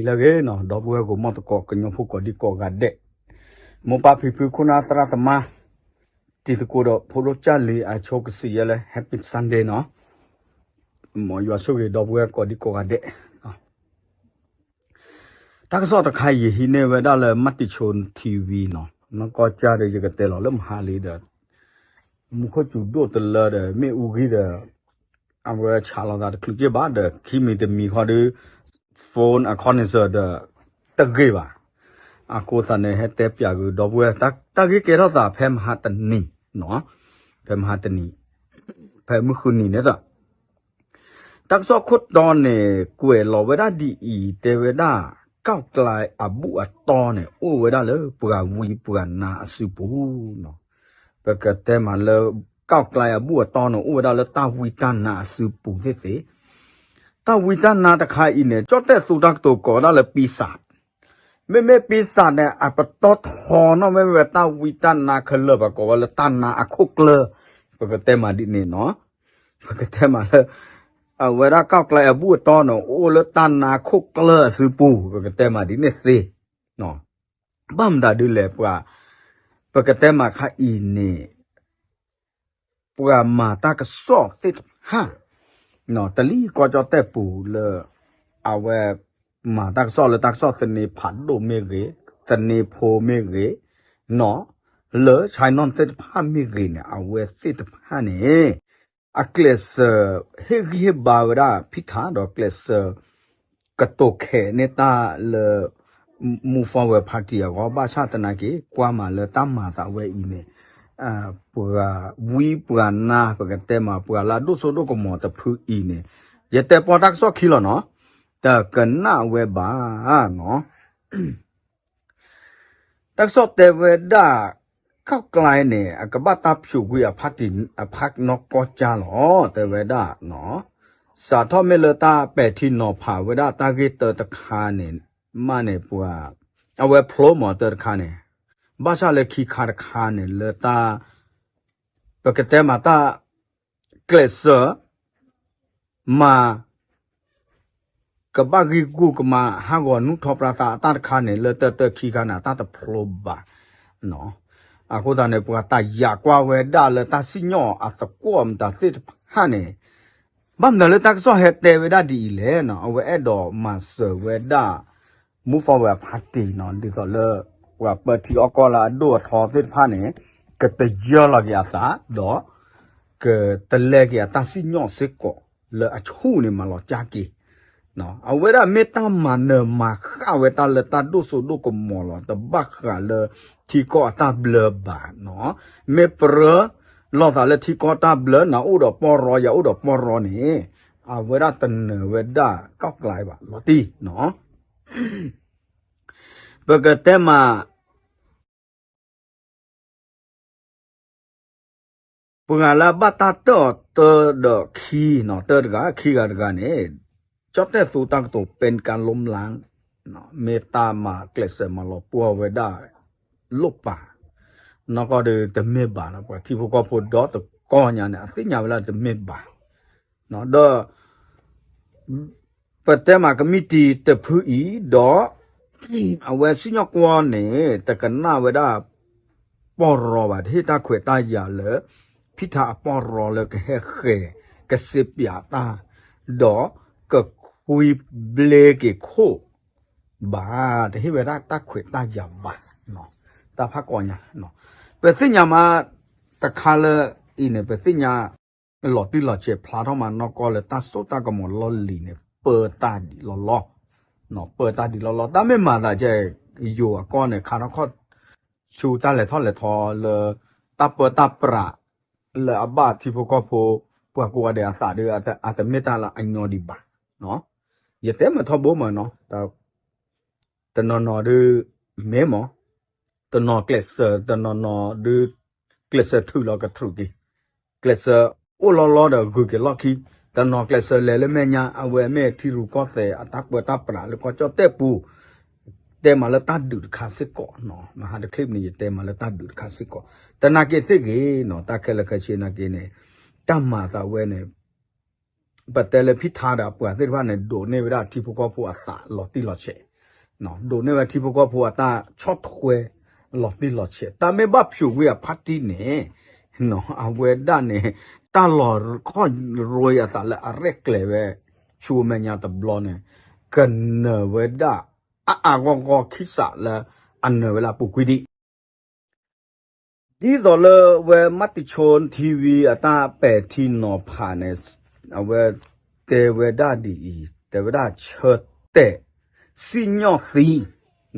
လၢအဂ့ၤနီၤ ဒီပုၢ်ဝဲၢ်ဂီၢ်မီၢ်သကိး ကညီဖိကိးဒံကိးဂၤဒဲး, မိၢ်ပၢ်ဖံဖု ခိၣ်နၢ်သရၣ်သမါ, တံၤသကိးဒီးဖိဒိၣ်ကၢ်လံၤ အဆိကစံးယဲလၢ Happy Sunday နီၤ, မ်ယွၤဆိၣ်ဂ့ၤဒီပုၢ်ဝဲၢ်ကိးဒံကိးဂၤဒဲး. တၢ်ကစီၣ်တခါအံၤ ယဟံးန့ၢ်ဝဲဒၣ်လၢ မၢ်တံၤဆိ TV နီၤ, နီၢ်ကီၢ်ကၢ်ဒီး ယကတဲလီၤလၢမဟါလံဒီး မူခိၣ်စူၤဒိၣ်တလၢဒီး မ့ၣ်အူဂံၢ်ဒီး အဝဲဆးလီၤသးတချုးက့ၢ်ဘၣ်ဒီး ခံမံၤတမံၤဃီဒီး phone အ connection ဒီး တဂ့ၤဘၣ်. အဃိသတးန့ၣ် ဟဲတဲပၠးကွံာ်ဒီပုၢ်ဝဲၢ် တၢ်ဂ့ၢ်ကဲထီၣ်သးဖဲမဟါတနံၤ, ဖဲမဟါတနံၤ, ဖဲမုၢ်ဃုနံၤန့ၣ်သး တၢ်ကစီၣ်ခိၣ်တီန့ၣ် ကွဲးလီၤဝဲဒၣ်ဒ်အံၤ တဲဝဲဒၣ် ကီၢ်ကျဲအဘူၣ်အတီန့ၣ် အိၣ်ဝဲဒၣ်လၢပှၤဝံပှၤနါအစုပူၤနီၤ. ပကတဲမးလၢ ကီၢ်ကျဲအဘူၣ်အတီန့ၣ် အိၣ်ဝဲဒၣ်လၢတၢ်ဝံတၢ်နါအစုပူၤသ့ၣ်သ့ၣ်, တၢ်ဝံတၢ်နါတခါအံၤန့ၣ် ကၠီၣ်တဲၣ်သူတၢ်ကတိၤကိးဝဲဒၣ်လၢ ပံစး, မ့မ့ၢ်ပံစးန့ၣ် အပတီၢ်ထီနီၣ်မ့ၢ်ဝဲတၢ်ဝံတၢ်နါခဲလၢာ် ပှၤကိးဝဲလၢတၢ်နါအခိၣ်ကျၢၢ်, ပကတဲမးဒ်န့ၣ်နီၤ. ပကတဲမးလၢ အဝဲဒၣ်ကီၢ်ကျဲအဘူၣ်အတီန့ၣ် အိၣ်လၢတၢ်နါခိၣ်ကျၢၢ်အစုပူၤ ပကတဲမးဒ်န့ၣ်သ့နီၤ. ဘၣ်မတၤဒ်လဲၣ် ပှၤ ပကတဲမးခါအံၤန့ၣ် ပှၤမၤတၢ်ကစီၣ်သ့ၣ်တဖၣ် တလံၤကီၢ်ကၠီၣ်တဲၣ်ပူၤလၢ အဝဲ မၤတၢ်ကစီၣ်လၢတၢ်ကစီၣ်သန့ဖးဒိၣ်မ့ၢ်ဂ့ၤ, သန့ဖိမ့ၢ်ဂ့ၤ, နီၤ, လၢ China သ့ၣ်တဖၣ်မ့ၢ်ဂ့ၤန့ၣ် အဝဲသ့ၣ်တဖၣ်န့ၣ် အကျဲးစၢး ဟ့ၣ်ဂံၢ်ဟ့ၣ်ဘါဝဲဒၣ်ဖံထးဒီးကျဲးစၢး ကတိၤခဲးန့ၢ်တၢ်လၢ Move Forward Party အဂီၢ် ဘၣ်ဆၣ်သနာ်က့ ကွၢ်မးလၢတၢ်မၤသးဝဲအံၤန့ၣ် ပှၤဝံပှၤနါ ပကတဲမး ပှၤလၢအဒိၣ်စိဒိၣ်ကမီၤတဖုအံၤန့ၣ် ယတဲပီၢ်တၢ်ကစီၣ်ခံလီၤနီၤ, တကနၣ်ဝဲဘၣ်နီၤ. တၢ်ကစီၣ်တဲဝဲဒၣ် ကီၢ်ကျဲန့ၣ် အကဘၣ်တၢ်ဖျိးကွံာ်အဖါတံၢ် အဖါနီၢ်ကီၢ်ကၢ်လီၤ တဲဝဲဒၣ်နီၤ. စးထီၣ်မ့ၢ်လၢတၢ်ပဲာ်ထံနီၤဖးဝဲဒၣ်တၢ်ဂ့ၢ်တၢတခါန့ၣ် မးန့ၣ်ပှၤ အဝဲဖျိမးတၢတခါန့ၣ် ဘၣ်ဆၣ်လၢခံခါတခါန့ၣ် လၢတၢ် ပကတဲမးတၢ် ကျဲးစၢး မၤ ကဘၣ်ဂံၢ်ဂူၢ်ကမါ ဟးဂီၤနူၢ်ထီၣ်ပြါသးအတၢ်တခါန့ၣ် လၢတၢတၢခံခါန့ၣ် အတၢ်တဖျိဘၣ်. အဃိသတးန့ၣ် ပှၤတၢ်ယာ်ကွၢ်ဝဲဒၣ်လၢတၢ်စံၣ်ညီၣ်အသကွီၢ်မတၤသ့ၣ်တဖၣ်န့ၣ် ဘၣ်မနုၤလၢတၢ်ကစီၣ်ဟဲတဲဝဲဒၣ်ဒ်အံၤလဲၣ်နီၤ, အဝဲအဲၣ်ဒိးမၤစၢၤဝဲဒၣ် Move Forward Party နီၤ, ဒ်သိးလၢ ပှၤပၢထံအီၣ်ကီၢ်လၢအဒိၣ်အထီသ့ၣ်တဖၣ်န့ၣ် ကတယၢလီၤက့ၤအသး ဒီး ကတလဲက့ၤအတၢ်စံၣ်ညီၣ်စ့ၢ်ကီးလၢအဆူၣ်န့ၣ် မၤလီၤကၢ်က့ၤ အဝဲဒၣ်မ့ၢ်တၢ်မၤနၢၤမၤဃၣ်ဝဲတၢ်လၢတၢ်ဒိၣ်စိဒိၣ်ကမီၤလီၤ, တဘၣ်ဃးလၢထံကီၢ်အတၢ်ဘျၢဘၣ်နီၤ. မ့ၢ်ပြၢလိာ်သးလၢထံကီၢ်တၢ်ဘျၢ နၤအိၣ်ဒီးပီၢ်ရီ ယၤအိၣ်ဒီးပီၢ်ရီန့ၣ် အဝဲဒၣ်တနၢၤဝဲဒၣ်ကီၢ်ကျဲဘၣ်လီၤတံၢ်နီၤ. ပကတဲမး ပှၤလၢအဘၣ်တၢ်တၢၢ်အီၤတၢဒီးခံနီၤ, တၢတဂၤ ခံဂၤတဂၤန့ၣ် ကၠီၣ်တဲၣ်သူတၢ်ကတိၤ ပၢၤကါလိမလါ မ့ၢ်တၢ်မၤကျဲးစၢးမၤလီၤပှီၢ်ဝဲဒၣ်လိၣ်ပာ်, နီၢ်ကီၢ်ဒီးတမ့ၢ်ဘၣ်နီၤ, ပှၤထံဖိကီၢ်ဖိဒီတကီၢ်ညါန့ၣ် အသ့ၣ်ညါဝဲလၢတမ့ၢ်ဘၣ်. ဒီး ပတဲမးကမံးတံာ်တဖုအံၤဒီး အဝဲစံၣ်ညီၣ်ကွီၢ်န့ၣ် တကနၣ်ဝဲဒၣ် ပီၢ်ရီဘၣ်, တဟ့ၣ်တၢ်ခွဲးတၢ်ယာ်လၢ ဖံထးအပီၢ်ရီလၢကဟဲဃဲၤ ကစ့ပၠးတၢ် ဒီးကခွံဘျ့က့ၤခိၣ်ဘၣ်, တဟ့ၣ်ဝဲဒၣ်တၢ်ခွဲးတၢ်ယာ်ဘၣ်. တၢ်ဖးကီညါ ပသ့ၣ်ညါမး တခါလၢအံၤန့ၣ် ပသ့ၣ်ညါ လီၤတံၢ်လီၤဆဲးဖျါထီၣ်မးနီၢ်ကီၢ်လၢတၢ်စိတၢ်ကမီၤလီၢ်လံၤန့ၣ် ပၢတၢ်ဒ်လီၢ်လီၢ်, ပၢတၢ်ဒ်လီၢ်လီၢ်, တၢ်မ့ၢ်မၤသးကဲ ယိၤအကီၢ်န့ၣ် ခါထီၣ်ခီၣ် ဆူတၢ်လဲၤထီၣ်လဲၤထီလၢ တၢ်ပၢတၢ်ပြး လၢအဘၣ်ထံဖိကီၢ်ဖိ ပှၤကိးဂၤဒဲးအသးဒီး အတမ့ၢ်တၢ်လၢအညီဒံးဘၣ်. ယတဲမ့ၢ်ထီဘိမးနီၤ, တနီၤနီၤဒုး မ့ၢ်မး တနီၤကျဲးစၢး တနီၤနီၤဒုး ကျဲးစၢးထုးလီၤကထုးက့ၤ, ကျဲးစၢးအိၣ်လီၤလီၤဒီးဂုာ်က့ၤလီၢ်ခံ, တနီၤကျဲးစၢးလဲၤလၢမဲာ်ညါ အဝဲမ့ၢ်ထံရူၢ်ကီၢ်သဲးအတၢ်ပၢတၢ်ပြးလၢကီၢ်ကၠီၣ်တဲၣ်ပူၤ, တဲမးလၢတၢ်ဒုးတခါစ့ၢ်ကီးနီၤ, မဟါတချံၣ်န့ၣ် ယတဲမးလၢတၢ်ဒုးတခါစ့ၢ်ကီး, သနာ်က့သ့ၣ်ဂ့ၤနီၤ, တၢ်ခဲလၢာ်ခဲဆ့သနာ်က့န့ၣ် တၢ်မၤသးဝဲန့ၣ် ပတဲလၢဖံထးဒီးအပှၤသ့ၣ်တဖၣ်န့ၣ် ဒိးန့ၢ်ဝဲဒၣ်ထံဖိကီၢ်ဖိအသးလီၤတံၢ်လီၤဆဲး ဒိးန့ၢ်ဝဲထံဖိကီၢ်ဖိအတၢ်ဆီၣ်ထွဲလီၤတံၢ်လီၤဆဲး တၢ်မ့ၢ်ဘၣ်ဖျိးကွံာ်အ party န့ၣ် အဝဲဒၣ်န့ၣ် တၢ်လီၤခီၣ်ရ့အသးလၢအရဲၣ်ကျဲၤဝဲ ဆူမဲာ်ညါတဘျီန့ၣ် ကနၢၤဝဲဒၣ် အါအါဂီၢ်ဂီၢ်ခံစးလၢ အနၢၤဝဲလၢအပူၤကွံာ်ဒံး ဒ်သိးလၢဝဲ မၤတံၤဆိ TV အတၢ်ပဲာ်ထံနီၤဖးန့ၣ် အဝဲတဲဝဲဒၣ်ဒ်အံၤ တဲဝဲဒၣ်ဆၢတဲာ် စံၣ်ညီၣ်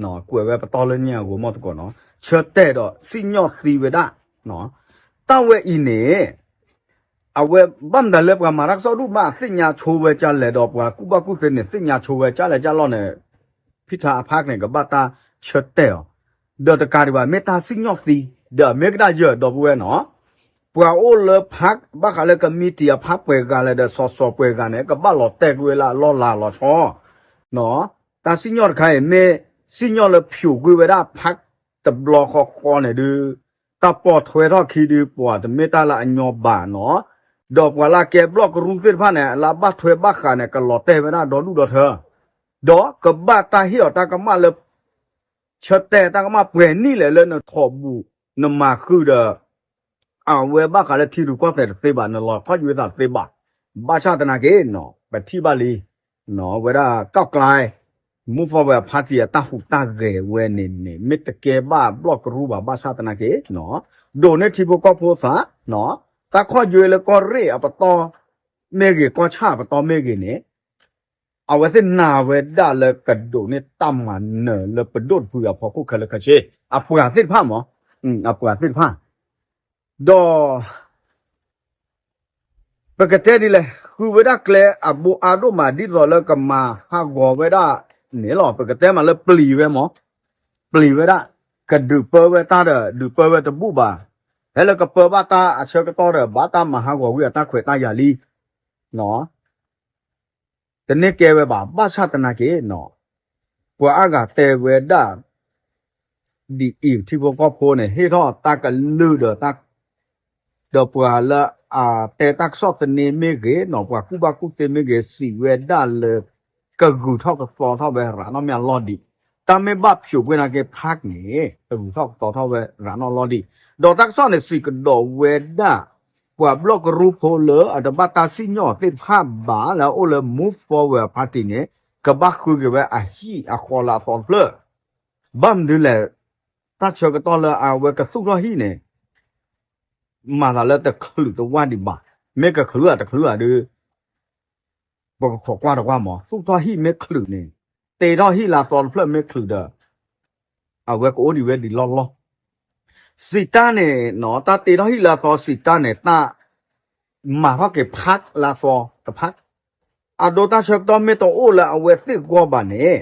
သံ ကွဲးဝဲပတီၢ်လၢညါအဂီၢ်မီၢ်သကိးနီၤ ဆၢတဲာ်ဒီးစံၣ်ညီၣ်သံဝဲဒၣ် တၢ်ဝဲအံၤန့ၣ် အဝဲဘၣ်မတၤလၢပှၤမၤတၢ်ကစီၣ်ဒိၣ်မး အသ့ၣ်ညါဆိဝဲကလဲာ်ဒီးပှၤကူၣ်ဘၣ်ကူၣ်သ့န့ၣ် သ့ၣ်ညါဆိဝဲကလဲာ်ကလီၢ်န့ၣ် ဖံထါအ park န့ၣ် ကဘၣ်တၢ်ဆၢတဲာ်အီၤ ဒီးတကးဒံးဘၣ် မ့ၢ်တၢ်စံၣ်ညီၣ်သံ ဒီးမ့ၢ်ကဒၣ်ယၢၢ်ဒီပုၢ်ဝဲၢ်နီၤ ပှၤအိၣ်လၢ park ဘၣ်ဃးလၢ committee အ park ပှဲၤဂၤလဲၣ်ဒီး စီၤစီၤပှဲၤဂၤန့ၣ် ကဘၣ်လီၤတဲာ်ကွံာ်ဝဲလၢအလီၢ်လၤလီၤဆီ တၢ်စံၣ်ညီၣ်တခါအံၤ မ့ၢ်စံၣ်ညီၣ်လၢဖျိးကွံာ်ဝဲဒၣ် park တဘျီဃီဃီန့ၣ်ဒုး တၢ်ပိာ်ထွဲထီၣ်ခံဒုး ပှၤတမ့ၢ်တၢ်လၢအညီဘၣ်နီၤ ဒီးပှၤလၢအကဲဘျီၣ်ကရူၢ်သ့ၣ်တဖၣ်န့ၣ် လၢအဘၣ်ထွဲဘၣ်ဃးန့ၣ် ကလီၤတဲာ်ဝဲဒၣ်ဒီဒူၣ်ဒီထၢ ဒီးကဘၣ်တၢ်ဟ့ၣ်အီၤတၢ်ကမၣ်လၢ ဆၢတဲာ်တၢ်ကမၣ်ပှဲၤနံၣ်လဲၣ်လၢနထိးဘူး နမၤဃုာ်ဒီး အဝဲဘၣ်ဃးလၢထံရူၢ်ကီၢ်သဲးတသ့ဘၣ် နလီၤခီၣ်ယွဲသးတသ့ဘၣ် ဘၣ်ဆၣ်သနာ်က့နီၤ ပထံၣ်ဘၣ်လံ ဝဲဒၣ် ก้าวไกล move forward party အတၢ်ဟူးတၢ်ဂဲၤဝဲန့ၣ်န့ၣ် မ့ၢ်တကဲဘၣ်ဘျီၣ်ကရူၢ်ဘၣ် ဘၣ်ဆၣ်သနာ်က့ ဒိးန့ၢ်ထံဖိကီၢ်ဖိသး တၢ်ခီၣ်ယွဲလၢကီၢ်ရ့ၣ်အပတီၢ်မ့ၢ်ဂ့ၤ ကီၢ်ဆၣ်အပတီၢ်မ့ၢ်ဂ့ၤန့ၣ် အဝဲသ့ၣ်နာ်ဝဲဒၣ်လၢကဒိးန့ၢ်တၢ်မၤနၢၤလၢပဒိၣ်တဖုအဖီခိၣ်ခဲလၢာ်ခဲဆ့ အပှၤသ့ၣ်တဖၣ်မး အပှၤသ့ၣ်တဖၣ် ဒီး ပကတဲဒ်လဲၣ် ဃုဝဲဒၣ်ကျဲအဘိအါဒိၣ်မး ဒ်သိးလၢကမၤဟးဂီၤဝဲဒၣ်န့ၣ်လီၤ. ပကတဲမးလၢပျံၤဝဲမး ပျံၤဝဲဒၣ် ကဒုးပၢဝဲတၢ်ဒီး ဒုးပၢဝဲတဘူၣ်ဘၣ်. ဖဲလၢကပၢဘၣ်တၢ်အဆၢကတီၢ်ဒီး ဘၣ်တၢ်မၤဟးဂီၤဝံၤအတၢ်ခွဲးတၢ်ယာ်လံ တန့ၢ်ကဲဝဲဘၣ် ဘၣ်ဆၣ်သနာ်က့နီၤ ပှၤအါဂၤတဲဝဲဒၣ် ဒ်အံၤ ထံဖိကီၢ်ဖိန့ၣ် ဟ့ၣ်ထီၣ်တၢ်ကလုၢ်ဒီး ဒီးပှၤလၢအတဲတၢ်ကစီၣ်သန့မ့ၢ်ဂ့ၤနီၤ ပှၤကူၣ်ဘၣ်ကူၣ်သ့မ့ၢ်ဂ့ၤ စံးဝဲဒၣ်လၢ ကဂုၤထီၣ်ကသီထီၣ်ဝဲရၤနီၣ်မ့ၢ်အလီၢ်ဒံး တၢ်မ့ၢ်ဘၣ်ဖျိးကွံာ်နာ်က့ park န့ၣ် ကဂုၤထီၣ်ကသီထီၣ်ဝဲရၤနီၣ်လီၢ်ဒံး ဒီးတၢ်ကစီၣ်န့ၣ် စံးကဒီးဝဲဒၣ် ပှၤဘျီၣ်ကရူၢ်ဖိလၢအတဘၣ်တၢ်စံၣ်ညီၣ်သ့ၣ်တဖၣ်ဘၣ်လၢအအိၣ်လၢ Move Forward Party န့ၣ် ကဘၣ်ဃုက့ၤဝဲအဟံၣ်အဃီလၢအသီတဖျၢၣ် ဘၣ်မနုၤလဲၣ် တၢ်ဆၢကတီၢ်လၢအဝဲကသူၣ်ထီၣ်ဟံၣ်န့ၣ် မၤသးလၢတချုးတဝၢ်ဒံးဘၣ်. မ့ၢ်ကချုးဧါတချုးဧါဒီး ပကခိးကွၢ်တကွၢ်မး သူၣ်ထီၣ်ဟံၣ်မ့ၢ်ချုးန့ၣ် တ့ထီၣ်ဟံၣ်လၢအသီတဖျၢၣ်မ့ၢ်ချုးဒီး အဝဲကအိၣ်ဒံးဝဲဒံးလီၢ်လီၢ် စံးတၢ်န့ၣ်နီၤ တၢ်တ့ထီၣ်ဟံၣ်လၢအသီစံးတၢ်န့ၣ် တၢ်မၤထီၣ်က့ၤ park လၢအသီတဖၣ် အဒိတၢ်ဆၢကတီၢ်မ့ၢ်တအိၣ်လၢအဝဲသ့ၣ်ဂီၢ်ဘၣ်န့ၣ်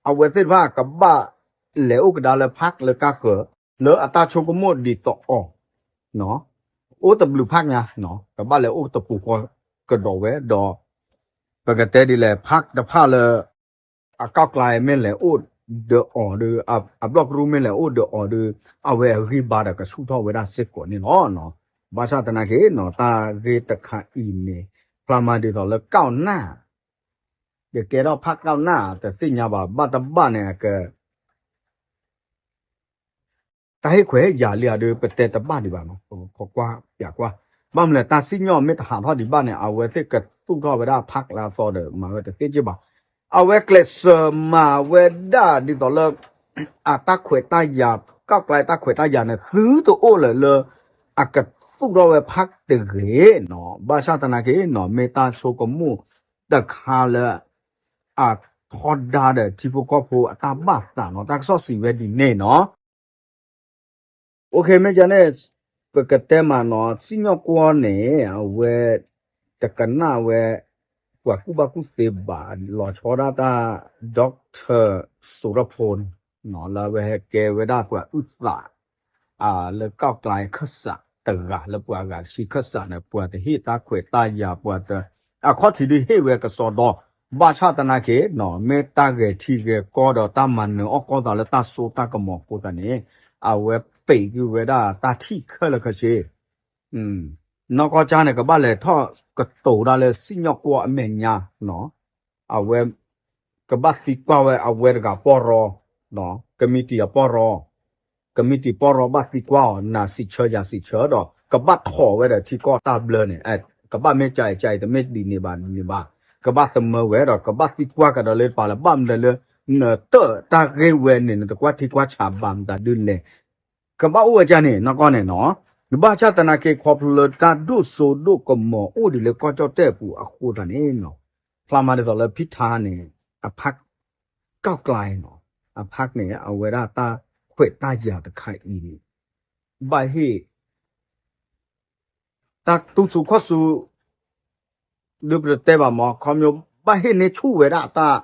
အဝဲသ့ၣ်တဖၣ်ကဘၣ်လဲၤအိၣ်ကဒါလၢ park လၢကါဃၢၤ လၢအတၢ်ဆိကမိၣ်ဒ်သိးအီၤ အိၣ်တဘျုး park ညါ ကဘၣ်လဲၤအိၣ်တပူၤဃီကဒီးဝဲဒီး ပကတဲဒ်လဲၣ် park တဖၣ်လၢ အก้าวไกลမ့ၢ်လဲၤအိၣ်ဒီးအီၤဒီး အဘျီၣ်ကရူၢ်မ့ၢ်လဲၤအိၣ်ဒီးအီၤဒီး အဝဲအဂံၢ်ဘါဒီးကဆူၣ်ထီၣ်ဝဲဒၣ်စ့ၢ်ကီးန့ၣ်လီၤ. ဘၣ်ဆၣ်သနာ်က့နီၤ တၢ်ဂ့ၢ်တခါအံၤန့ၣ် ဖျါမးဒ်သိးလၢ ก้าวหน้า ကကဲထီၣ် park ก้าวหน้า တသ့ၣ်ညါဘၣ် ဘၣ်တဘၣ်န့ၣ် အက တၢ်ဟ့ၣ်ခွဲးဟ့ၣ်ယာ်လံဧါဒီး ပတဲတဘၣ်ဒံးဘၣ်နီၤ ပကခိးကွၢ်ပၠးကွၢ် ဘၣ်မနုၤလဲၣ် တၢ်စံၣ်ညီၣ်မ့ၢ်တဟးထီၣ်ဒံးဘၣ်န့ၣ် အဝဲသ့ၣ်ကသူၣ်ထီၣ်ဝဲဒၣ် park လၢအသီဒီး မၤဝဲတသ့စ့ၢ်ဘၣ်. အဝဲကျဲးစၢးမၤဝဲဒၣ်ဒ်သိးလၢ အတၢ်ခွဲးတၢ်ယာ် ก้าวไกลတၢ်ခွဲးတၢ်ယာ်န့ၣ် သုတအိၣ်လၢၤလၢ အကသူၣ်ထီၣ်ဝဲ park တဂ့ၤနီၤ ဘၣ်ဆၣ်သနာ်က့နီၤ မ့ၢ်တၢ်ဆိကမိၣ်တခါလၢ အထီဒါဒီးထံဖိကီၢ်ဖိအတၢ်ဘၣ်သးနီၤ တၢ်ကစီၣ်စံးဝဲဒ်န့ၣ်နီၤ မ့ၢ်ကန့ၣ် ပကတဲမးနီၤ စံၣ်ညီၣ်ကွီၢ်န့ၣ် အဝဲ တကနၣ်ဝဲ ပှၤကူၣ်ဘၣ်ကူၣ်သ့ဘၣ် လီၤဆီဒၣ်တၢ် doctor စိးထီၣ်ဖိ လၢအဝဲဟဲကဲဝဲဒၣ်ပှၤအုၣ်သး လၢ ก้าวไกล ခၢၣ်စးတဂၤ လၢပှၤအဂၤတဆံခၢၣ်စးန့ၣ် ပှၤတဟ့ၣ်တၢ်ခွဲးတၢ်ယာ် ပှၤတ အခီၣ်ထံးဒုးဟ့ၣ်ဝဲကစီဒီ ဘၣ်ဆၣ်သနာ်က့နီၤ မ့ၢ်တၢ်ဂဲၤထံဂဲၤကီၢ်ဒီးတၢ်မၤနၢၤအီၣ်ကီၢ်သးလၢတၢ်စိတၢ်ကမီၤအဃိသတးန့ၣ် အဝဲပံးကွံာ်ဝဲဒၣ်တၢ်ထံၣ်ခဲလၢာ်ခဲဆ့ နီၢ်ကီၢ်ကၠါန့ၣ် ကဘၣ်လဲၤထီၣ်ကတိၤဒၣ်လၢစံၣ်ညီၣ်ကွီၢ်အမဲာ်ညါနီၤ အဝဲ က ကဘၣ်သံကွၢ်ဝဲအဝဲတဂၤပီၢ်ရီ, ကမံးတံာ်အပီၢ်ရီ, ကမံးတံာ်ပီၢ်ရီဘၣ်သံကွၢ်အီၤ နၤစံးဆၢယၤစံးဆၢဒီး ကဘၣ်ထီၣ်ဝဲဒီးထံကီၢ်တၢ်ဘျၢန့ၣ်, ကဘၣ်မ့ၢ်ကၢအံၤကၢအံၤ တမ့ၢ်ဒ်န့ၣ်ဘၣ်ဒ်န့ၣ်ဘၣ်, ကဘၣ်သမၢဝဲဒီး ကဘၣ်သံကွၢ်ကဒီးလၢပာ်လၢ ဘၣ်မနုၤလၢ နတၢၣ်တၢ်ဂ့ၢ်ဝဲန့ၣ် နတကွၢ်ထံကွၢ်ဆးဘၣ်မတၤဒ်လဲၣ် ကဘၣ်အိၣ်ဝဲဒ်န့ၣ် နီၢ်ကီၢ်န့ၣ်နီၤ, ဘၣ်ဆၣ်သနာ်က့ ခီဖျိလၢတၢ်ဒိၣ်စိဒိၣ်ကမီၤအိၣ်ဒံးလၢကီၢ်ကၠီၣ်တဲၣ်အပူၤအဃိသတးန့ၣ်နီၤ, ဖျါမးဒ်သိးလၢဖံထါန့ၣ် အဖး ကၢ်ကျါနီၤ, အဖးန့ၣ် အဝဲဒၣ်တၢ်ခွဲးတၢ်ယာ်တခါအံၤန့ၣ် ဘၣ်ဟ့ၣ် တၢ်တူၢ်ဆူၣ်ခီၣ်ဆူၣ် ဒုးပတတဲဘၣ်မး ခီဖျိ ဘၣ်ဟ့ၣ်န့ၢ်ဆူၣ်ဝဲဒၣ်တၢ်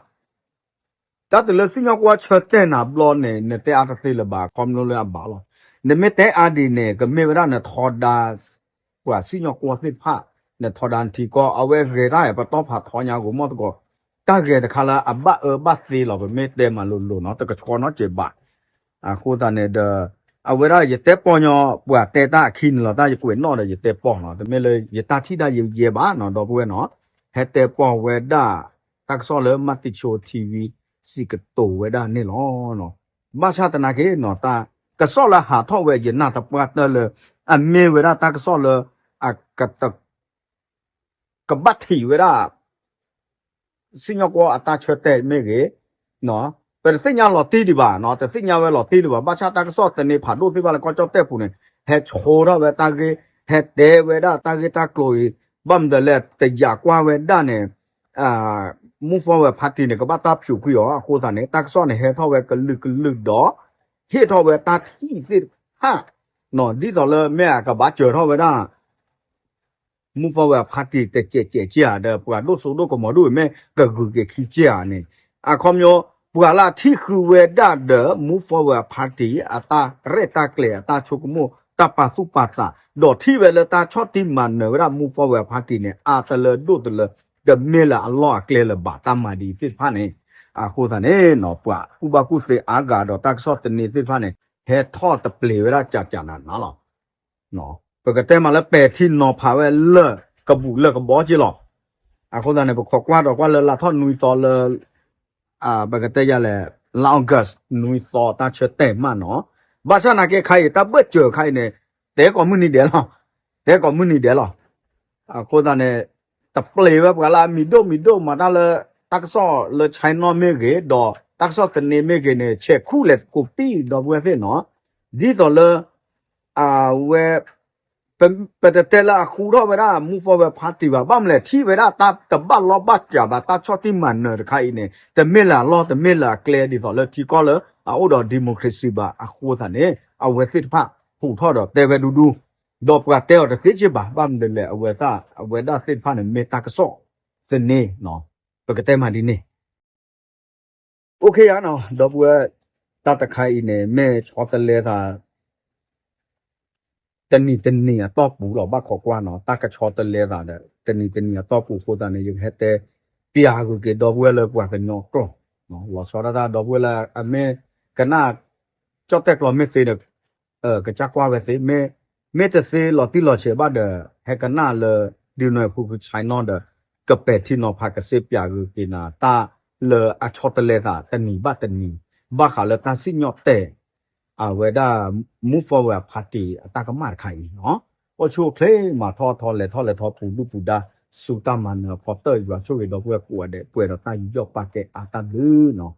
တၢ်တုၤလၢစံၣ်ညီၣ်ကွီၢ်ဆၢတဲာ်နၤဘျီန့ၣ် နတဲအါတသ့လၢၤဘၣ် ခီဖျိလၢအဘၣ်လီၤ. နမ့ၢ်တဲအါဒ်န့ၣ် ကမ့ၢ်ဝဲဒၣ်နထီဒါ ပှၤစံၣ်ညီၣ်ကွီၢ်သ့ၣ်တဖၣ် နထီဒါနထံကီၢ် အဝဲဂဲၤတၢ်ပတီၢ်ဖးထီညါဂိၤမီၢ်သကိး တၢ်ဂဲၤတခါလၢအဘၣ်အၢဘၣ်သီလီၤ ပမ့ၢ်တဲမၤလိၤလိၤနီၤ တကဆှီနီတစဲးဘၣ် အဃိသတးန့ၣ်ဒီး အဝဲဒၣ်ယတဲပီၢ်ညီ ပှၤတဲတၢ်အခံန့ၣ်လီၤ တၢ်ယကွဲးနီၣ်ဒီးယတဲပီၢ်နီၤ တမ့ၢ်လၢယတၢ်ထံၣ်တၢ်ယယဲဘၣ်နီၤ ဒီပုၢ်ဝဲၢ်နီၤ ဟဲတဲပီၢ်ဝဲဒၣ် တၢ်ကစီၣ်လၢ Matichon TV စံးကတိၤဝဲဒၣ်န့ၣ်လီၤ. ဘၣ်ဆၣ်သနာ်က့နီၤ တၢ်ကစီၣ်လၢဟးထီၣ်ဝဲ ယနာ်သပှၢ်တၢၢ်လၢ အမ့ၢ်ဝဲဒၣ်တၢ်ကစီၣ်လၢ အကတ ကဘၣ်ထံးဝဲဒၣ် စံၣ်ညီၣ်ကွီၢ်အတၢ်ဆၢတဲာ်မ့ၢ်ဂ့ၤ, ပတသ့ၣ်ညါလီၤတံၢ်ဒံးဘၣ်နီၤ တသ့ၣ်ညါဝဲလီၤတံၢ်ဒံးဘၣ် ဘၣ်ဆၣ်တၢ်ကစီၣ်သန့ဖးဒိၣ်သ့ၣ်တဖၣ်လၢကီၢ်ကၠီၣ်တဲၣ်ပူၤန့ၣ် ဟဲဆိထီၣ်ဝဲတၢ်ဂ့ၢ် ဟဲတဲဝဲဒၣ်တၢ်ဂ့ၢ်တၢ်ကျိၤအံၤ ဘၣ်မနုၤလဲၣ် တယာ်ကွၢ်ဝဲဒၣ်န့ၣ် Move Forward Party န့ၣ် ကဘၣ်တၢ်ဖၠူးကွံာ်အီၤ အဃိသတးန့ၣ် တၢ်ကစီၣ်န့ၣ် ဟဲထီၣ်ဝဲကလုာ်ကလုာ်ဒီး ဟ့ၣ်ထီၣ်ဝဲတၢ်ထံၣ်သ့ၣ်တဖၣ် ဒ်သိးလၢမ့ၢ်အကဘၣ်စၢၤထီၣ်ဝဲဒၣ် Move Forward Party တစဲးစဲးက့ဧါဒီး ပှၤဒိၣ်စိဒိၣ်ကမီၤဒိၣ်ဝဲမ့ၢ် ကဂုၤက့ၤခံက့ဧါန့ၣ် အခီပညီ ပှၤလၢအထံၣ်ဃုာ်ဝဲဒၣ်ဒီး Move Forward Party အတၢ်ရဲၣ်တၢ်ကျဲၤ အတၢ်ဆိကမိၣ် တၢ်ပာ်သူၣ်ပာ်သး ဒီးထံၣ်ဝဲလၢတၢ်ဆီၣ်တံၢ်မၤနၢၤဝဲဒၣ် Move Forward Party န့ၣ် အါတလၢဒိၣ်တလၢ တမ့ၢ်လၢအလီၢ်အကျဲလၢၤဘၣ် တၢ်မၤဒ်အံၤသ့ၣ်တဖၣ်န့ၣ် အဃိသတးန့ၣ် ပှၤကူၣ်ဘၣ်ကူၣ်သ့အါဂၤဒီးတၢ်ကစီၣ်သန့သ့ၣ်တဖၣ်န့ၣ် ဟဲထီၣ်တပျ့ၤဝဲဒၣ်ကၠးကၠးနးနးလီၤ. ပကတဲမးလၢပဲာ်ထံနီၤဖးဝဲလၢ ကဘူးလၢကဘီက့လီၤ. အဃိသတးန့ၣ် ပခိးကွၢ်ဒီးကွၢ်လၢလါထီၣ်နွံသီလၢ ပကတဲယၤလဲၣ် လါ August နွံသီတၢ်ဆၢတဲာ်မးနီၤ. ဘၣ်ဆၣ်နာ်က့ခါအံၤ တၢ်ဘၢၣ်စၢၤခါအံၤန့ၣ် တဲကိးမုၢ်နံၤဒဲးလီၤ. တဲကိးမုၢ်နံၤဒဲးလီၤ. အဃိသတးန့ၣ် တပျ့ၤဝဲပှၤလၢအမံၤဒိၣ်မံၤဒိၣ်မၤတၢ်လၢ တၢ်ကစီၣ်လၢ China မ့ၢ်ဂ့ၤ ဒီးတၢ်ကစီၣ်သန့မ့ၢ်ဂ့ၤန့ၣ် ဆဲးခူၣ်လဲၤကိးပံၢ်ဒီပုၢ်ဝဲၢ်သ့ၣ်နီၤ. ဒ်သိးလၢ အဝဲ ပတတဲလၢအဃူထီၣ်ဝဲဒၣ် Move Forward Party ဘၣ်. ဘၣ်မနုၤလဲၣ် ထံၣ်ဝဲဒၣ်တၢ်တဘၣ်လီၢ်ဘၣ်စးဘၣ် တၢ်ဆီၣ်တံၢ်မၤနၢၤတခါအံၤန့ၣ် တမ့ၢ်လၢအလီၢ် တမ့ၢ်လၢအကျဲ ဒ်သိးလၢထံကီၢ်လၢအအိၣ်ဒီး democracy ဘၣ်. အဃိသတးန့ၣ် အဝဲသ့ၣ်တဖၣ်ဟူးထီၣ်ဒီးတဲဝဲဒူဒူ ဒီးပှၤတဲအီၤတသ့က့ဘၣ်. ဘၣ်မနုၤလဲၣ် အဝဲသ့ၣ် အဝဲဒၣ်သ့ၣ်တဖၣ်န့ၣ် မ့ၢ်တၢ်ကစီၣ်သန့နီၤ. ပကတဲမးဒ်န့ၣ် OK ဧါနီၤ ဒီပုၢ်ဝဲၢ် တၢ်တခါအံၤန့ၣ် မ့ၢ်ဆီတလဲသး တနံၤတနံၤအတီၢ်ပူၤလီၤ ဘၣ်ခိးကွၢ်နီၤ တၢ်ကဆီတလဲသးဒီး တနံၤတနံၤအတီၢ်ပူၤအဃိသတးန့ၣ် ယကဟဲတဲပျးဂုာ်က့ၤဒီပုၢ်ဝဲၢ်လၢပှၤကညီကျိာ် လီၤဆီဒၣ်တၢ်ဒီပုၢ်ဝဲၢ်လၢအမ့ၢ်ကနၣ် ကၠီၣ်တဲၣ်ကျိာ်မ့ၢ်သ့ဒီး ကစၢ်ကွၢ်ဝဲသ့ မ့ၢ်တသ့လီၤတံၢ်လီၤဆဲးဘၣ်ဒီး ဟဲကနၣ်လၢ ဒုးနွဲၣ်ဖူကဆဲးနီၣ်ဒီး ကပဲာ်ထံနီၤဖးကစ့ပျးဂုာ်က့ၤနၤ တၢ်လၢအဆီတလဲသးတနံၤဘၣ်တနံၤ ဘၣ်ဃးလၢတၢ်စံၣ်ညီၣ်တဲာ် အဝဲဒၣ် Move Forward Party အတၢ်ကမၣ်တခါအံၤနီၤ အိၣ်ဆူၣ်အိၣ်ချ့မၤထီၣ်ထီလဲၤထီၣ်လဲၤထီပူၤဒုၣ်ပူၤဒါ ဆူတၢ်မၤနၢၤအဖီတၢၢ် ယွၤဆိၣ်ဂ့ၤဒီပုၢ်ဝဲၢ်ကိးဂၤဒဲး ပှဲၤဒီးတၢ်ယူးယီၣ်ပာ်ကဲအါတၢ်ဘျုးနီၤ